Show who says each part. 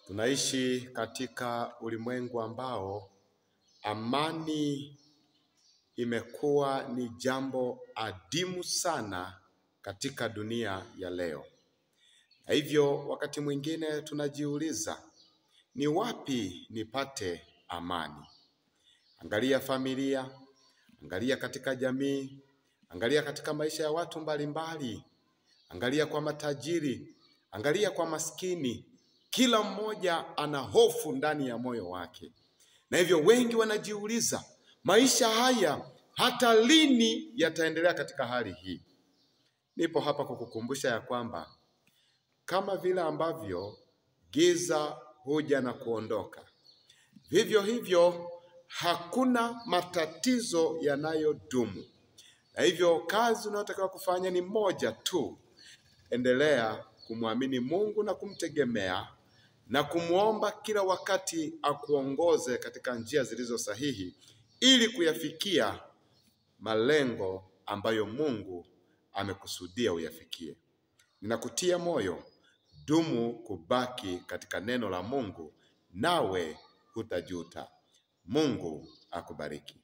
Speaker 1: Tunaishi katika ulimwengu ambao amani imekuwa ni jambo adimu sana katika dunia ya leo. Na hivyo wakati mwingine tunajiuliza, ni wapi nipate amani? Angalia familia, angalia katika jamii, angalia katika maisha ya watu mbalimbali, angalia kwa matajiri, angalia kwa maskini. Kila mmoja ana hofu ndani ya moyo wake. Na hivyo wengi wanajiuliza, maisha haya hata lini yataendelea katika hali hii? Nipo hapa kukukumbusha ya kwamba kama vile ambavyo giza huja na kuondoka, vivyo hivyo hakuna matatizo yanayodumu. Na hivyo kazi unayotakiwa kufanya ni moja tu: endelea kumwamini Mungu na kumtegemea na kumuomba kila wakati akuongoze katika njia zilizo sahihi ili kuyafikia malengo ambayo Mungu amekusudia uyafikie. Ninakutia moyo, dumu kubaki katika neno la Mungu, nawe hutajuta. Mungu akubariki.